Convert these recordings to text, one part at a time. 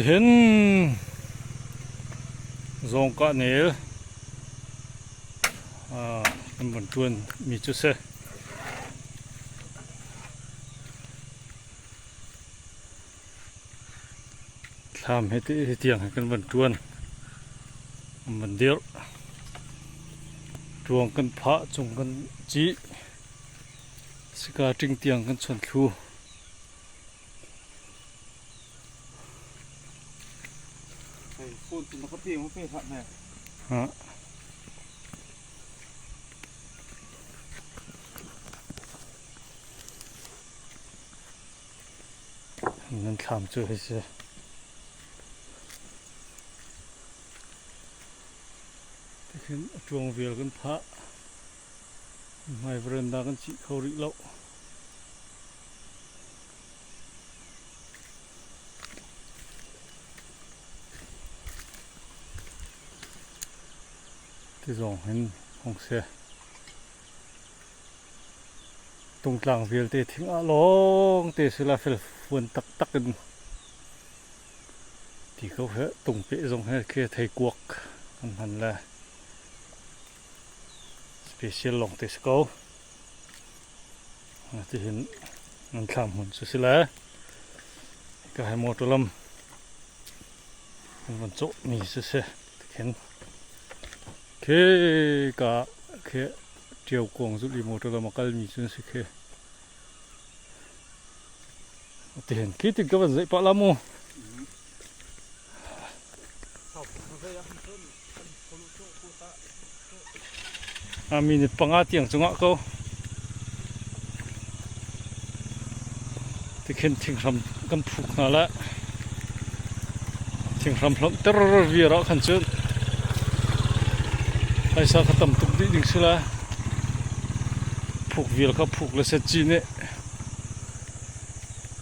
ເຫັນ ຈອງກະເນລ ອາ ມັນບໍ່ຈວນມີຈຸດເສ ຖາມເຮັດ ເຮັດຕຽງໃຫ້ກັນບັນຈວນ ບັນເດລ ຈວງກັນພະ ຈວງກັນຈີ ສະກາຕິງຕຽງກັນຊົນທູ. ເຮີ້ຍ ໂຄນຕົວນະກະເພງມາເພພັກແນ່ ຮະ ນັ້ນຖາມເຈີໃຫ້ເສຍ ແຕ່ຂຶ້ນຈວງວຽລກັນພະ ໄມ້ເວຣັນດາກັນຊິເຂົ້າລິເຫຼົ່າ ທີ່ສອງເຫັນຂອງເສຍ ຕົງກາງວຽລເຕ ທິງອາລອງເຕ ເສຍລາເຟລເຟີນຕັກໆ ທີ່ເຂົາເຮັດຕົງເປະ ສອງເຮັດເຂດໄທກວກ ອັນຫັ້ນລະ ສະເປຊຽລລອງເຕສະເກົາ ທີ່ເຫັນມັນຂ້າມຫຸນສຸດຊິລະ ກະໃຫ້ມໍໂຕລຳ ມັນໂຈະມີຊື່ໆ ເຫັນ ເຄກະ ເຄ ຈຽວກວາງສຸດລີໂມໂຕລຳມາກັນມີຊື່ໆ ເຄ ທີ່ເຫັນ ເຄຕິດກັບອັນໃສປະລາໂມ ອາ ມີນິດປະງາຕຽງສະຫງະເຂົາ ທີ່ເຫັນທິງຄຳກັນຜູກຫັ້ນລະ ທິງຄຳພລັມເຕີເວຍຣະຄັນເຈີນ ໄອຊາກະຕຳຕຸກດິດິງຊິລາ ຜູກວຽລເຂົາຜູກລະເຊັດຈີເນ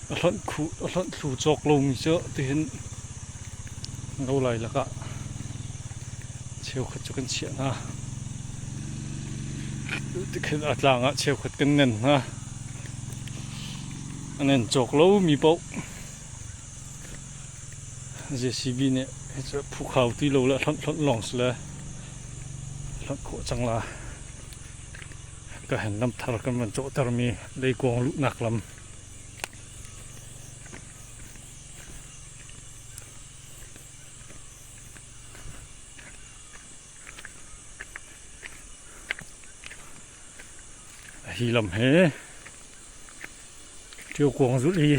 ອາຫຼອນຄູ ອາຫຼອນຄູຈອກໂລມີເຈີ ທີ່ເຫັນເງົາໄຫຼລະກະ ຊຽວຂັດຈະກັນເຊຍນາ ທີ່ເຫັນອາດລາງອະ ຊຽວຂັດກັນແໜ້ນນາ ອັນນັ້ນຈອກໂລມີເປົາ ເຈຊີບີເນ ເຮັດພູເຂົາຕີໂລລະ ອາຫຼອນ ອາຫຼອນລອງສະລະ ອາຫຼອນໂຄຈັງລາ ກະເຫັນນຳທັນກັນມັນໂຈະຕະລະມີ ໄດ້ກວາງລຸນາກລຳ ຮີລຳເຮ ຈຽວກວາງສຸດລີ